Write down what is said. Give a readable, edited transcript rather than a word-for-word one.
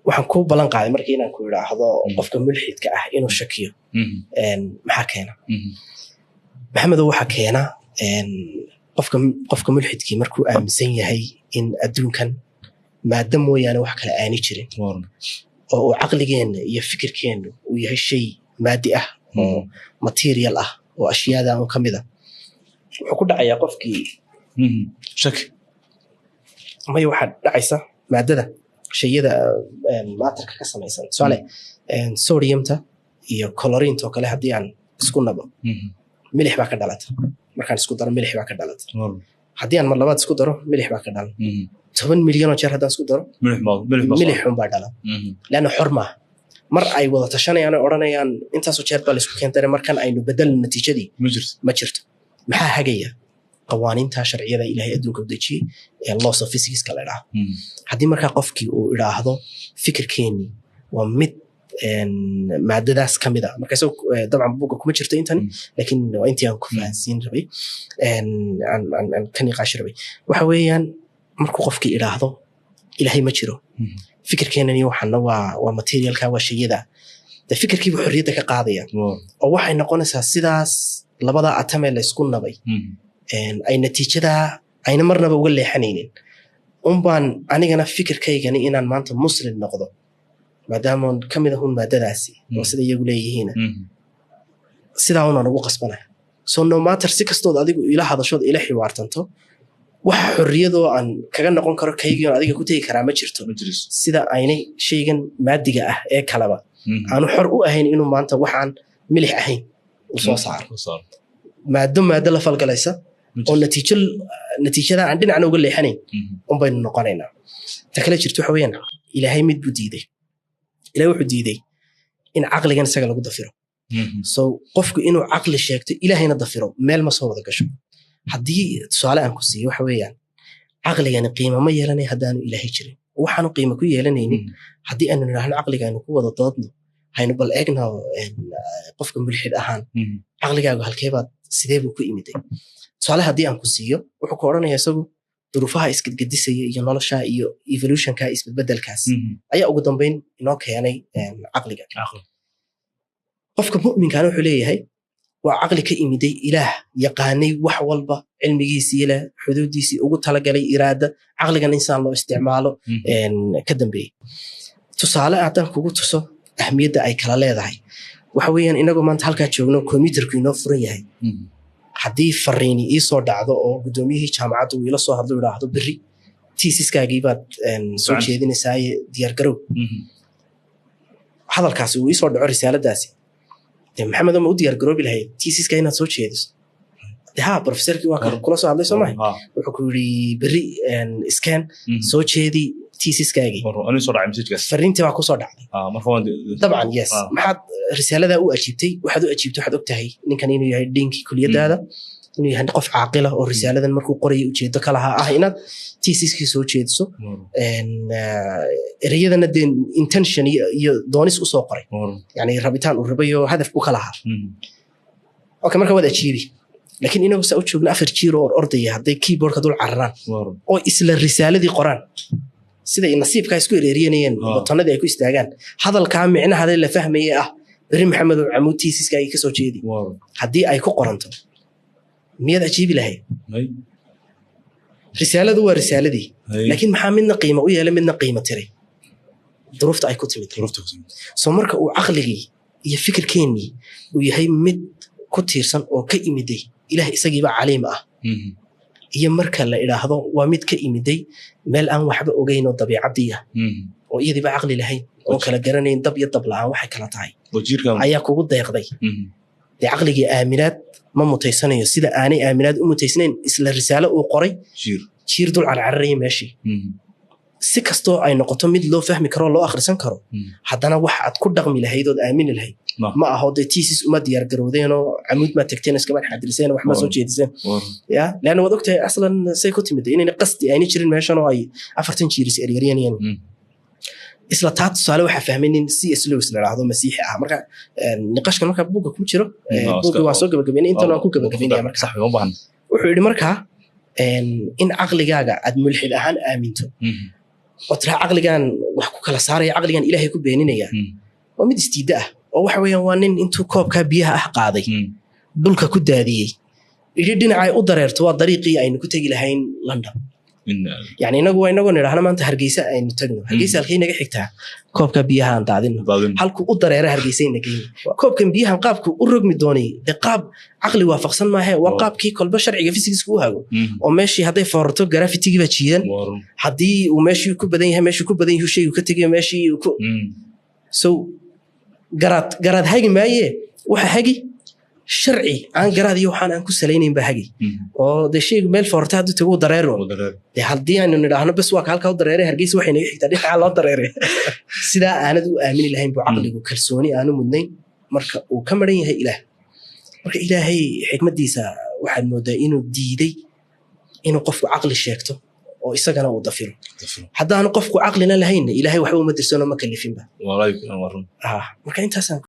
Waxaan kuu ballan qaaday markii inaan ku idhaahdo qofka mulxidka ah inuu shakiyo maxaa keena? Maxamedow, waxaa keena qofka mulxidkii markuu aaminsan yahay in adduunkan maada mooyaane wax kale aanay jirin, oo uu caqligeenna iyo fikirkeennu uu yahay shay maadi ah oo material ah oo ashyaada un ka mid a, wuxuu ku dhacayaa qofkii shaki. Maya, waxaa dhacaysa maadada, shayada matterka ka samaysan, tusaale sodiumta iyo chlorinta oo kale, haddii aan isku nabo, milix baa ka dhalata. Markaan isku daro, milix baa ka dhalata. Haddii aan mar labaad isku daro, milix baa ka dhalan. 10 milyan oo jeer haddaan isku daro, milix un baa dhalan, leanna xor maaha. Mar ay wada tashanayaan oo odhanayaan intaasoo jeer baa laisku keentare, markan aynu bedelno natiijadii, ma jirto. Maxaa hagaya? Qawaaniinta sharciyada Ilaahay adduunka u dejiyey ee laws of physicska la idhaahdo. Haddii markaa qofkii uu idhaahdo fikirkeenii waa mid maadadaas ka mid a, marka isago dabcan buugga kuma jirto intani, laakiin waa intii aan ku fahansiin rabay, aan ka niqaashi rabay, waxa weeyaan markuu qofkii idhaahdo Ilaahay ma jiro, fikirkeenani waxana waa materialka, waa shayada, de fikirkiibu xorriyadda ka qaadaya, oo waxay noqonaysaa sidaas labada atom ee laysku nabay ay natiijadaa ayna marnaba uga leexanaynin unbaan anigana fikirkaygani inaan maanta Muslim noqdo, maadaamaan ka mid ahun maadadaasi oo sida iyagu leeyihiin, sidaa unaan ugu qasbanaya. So no matter si kastood adigu ila hadashood ila xiwaartanto, waxa xorriyadoo aan kaga noqon karo kaygiion adiga ku tegi karaa ma jirto. Sida aynay shaygan maadiga ah ee kaleba aanu xor u ahayn inuu maanta waxaan milix ahayn uu soo saaro, maado maado la falgalaysa oo natiijo natiijada aan dhinacna uga leexanayn un baynu noqonaynaa. Ta kale jirto waxa weeyaan, Ilaahay mid buu diiday. Ilahay wuxuu diiday in caqligan isaga lagu dafiro. So qofku inuu caqli sheegto, Ilaahayna dafiro, meel ma soo wada gasho. Haddii tusaale aan ku siiyo, waxa weeyaan caqligani qiimo ma yeelanay haddaanu Ilaahay jirin. Waxaanu qiimo ku yeelanaynin haddii aanu nidhaahno caqliga aynu ku wada doodno, haynu bal eegno qofka mulxid ahaan caqligaagu halkeebaad, sidee buu ku imiday. Tusaale haddii aan ku siiyo, wuxuu ku odhanaya isagu duruufaha isgedgedisaya iyo nolosha iyo evolutionka, isbedbedelkaas ayaa ugu dambeyn inoo keenay caqliga. Qofka mu'minkana wuxuu leeyahay waa caqli ka imiday Ilaah yaqaanay wax walba, cilmigiisii leh, xuduudiisii ugu talagalay, iraada caqligan insaan loo isticmaalo ka dambeeyey. Tusaale haddaan kugu tuso ahmiyadda ay kala leedahay, waxa weeyaan inagoo maanta halkaa joogno, computerku inoo furan yahay, haddii fariini ii soo dhacdo oo guddoomiyihii jaamacadda uu ila soo hadlo, idhaahdo berri thesiskaagii baad soo jeedinaysaaye diyaargarow, hadalkaasi uu iisoo dhaco, risaaladaasi, de Maxamed, ma u diyaargaroobi lahayd thesiska inaad soo jeediso? De ha, professorkii waa kula soo hadlay, soo mahay? Wuxuu ku yidhi berri scan soo jeedi thesiskaagii. Fariintii baa kusoo dhacday dabcan, yes. Maxaad risaaladaa u ajiibtay? Waxaad u ajiibtay, waxaad ogtahay ninkan inuu yahay deankii kuliyadaada, inuu yahay qof caaqila oo risaaladan markuu qoraya ujeedo ka lahaa ah inaad thesiskii soo jeediso, ereyadana dee intention iyo doonis usoo qoray, yani rabitaan uu rabayo, hadaf u ka lahaa. Okay, marka waad ajiibi. Laakiin inagu saa u joogna, afar jiir oo ordaya hadday keyboardka dul cararaan oo isla risaaladii qoraan, siday nasiibkaa isku ereeriyanayeen, buttonadii ay ku istaagaan, hadalkaa micnahada la fahmaya ah beri Maxamed oo Camuud thesiskaagii kasoo jeedi, haddii ay ku qoranto, miyaad ajiibi lahayd? Risaaladu waa risaaladii, laakiin maxaa midna qiimo u yeelay, midna qiimo tiray? Duruufta ay ku timid. So marka uu caqligii iyo fikirkeennii uu yahay mid ku tiirsan oo ka imiday Ilaah isagiiba caliim ah, iyo marka la idhaahdo waa mid ka imiday meel aan waxba ogeyn oo dabiicaddii ah oo iyadiiba caqli lahayn oo kala garanayn dab iyo dab la'aan waxay kala tahay ayaa kugu deeqday, dee caqligii aaminaad ma mutaysanayo, sida aanay aaminaad u mutaysnayn isla risaalo uu qoray jiir dul carcararaya meeshii. Si kastoo ay noqoto mid loo fahmi karo, loo akhrisan karo, haddana wax aad ku dhaqmi lahayd ood aamini lahayd ma aho. Dee thesis uma diyaar garowdeenoo Camuud maa tagteen, iskama xaadiriseen, wax ma soo jeediseen ya, leanna waad ogtahay aslan say ku timid inayna qasdi ayna jirin meeshan oo ay 40 jiiris eryaryanayan. Isla taa tusaale waxaa fahmay nin C.S. Lewis la dhahdo, Masiixi ah. Marka niqashkan marka buugga ku jiro, buugga waan soo gabagabeynay, intan waan ku gabagabeynaya. Marka wuxuu yidhi markaa in caqligaaga aad mulxid ahaan aaminto. Oo tiraa caqligan wax ku kala saaraya, caqligan Ilaahay ku beeninaya, waa mid isdiidda ah. Oo waxa weeyaan, waa nin intuu koobkaa biyaha ah qaaday, dhulka ku daadiyey, idhi dhinacay u dareerto waa dariiqii aynu ku tegi lahayn London. Yani inagu waa inagoo nidhaahna maanta Hargeysa aynu tagno. Hargeysa halkay naga xigtaa? Koobka biyaha aan daadino, halkuu u dareera Hargeysa ina geyno. Koobkan biyahan qaabku u rogmi doonay dee qaab caqli waafaqsan maahe, waa qaabkii kolba sharciga physics u hago. Oo meeshii hadday foorarto, gravity-gii baa jiidan. Haddii uu meeshii ku badan yahay, meeshuu ku badan yahay shaygu ka tegayo meeshii ku. So garaad hagi maaye, waxa hagi sharci aan garaad iyo waxaan aan ku salaynayn baa hagi. Oo dee shaygu meel foorta hadduu tago, u dareero. Dee haddii aynu nidhaahno bes waa ka halkaa u dareeray, Hargeysa waxay naga xigtaa dhinaca loo dareeray, sidaa aanad u aamini lahayn buu caqligu kalsooni aanu mudnayn marka uu ka maran yahay Ilaah. Marka Ilaahay xikmaddiisa waxaad moodaa inuu diiday inuu qofku caqli sheegto oo isagana uu dafiro. Haddaanu qofku caqlina lahaynna, Ilaahay waxba uma dirsano, ma kalifinba. Marka intaasaan.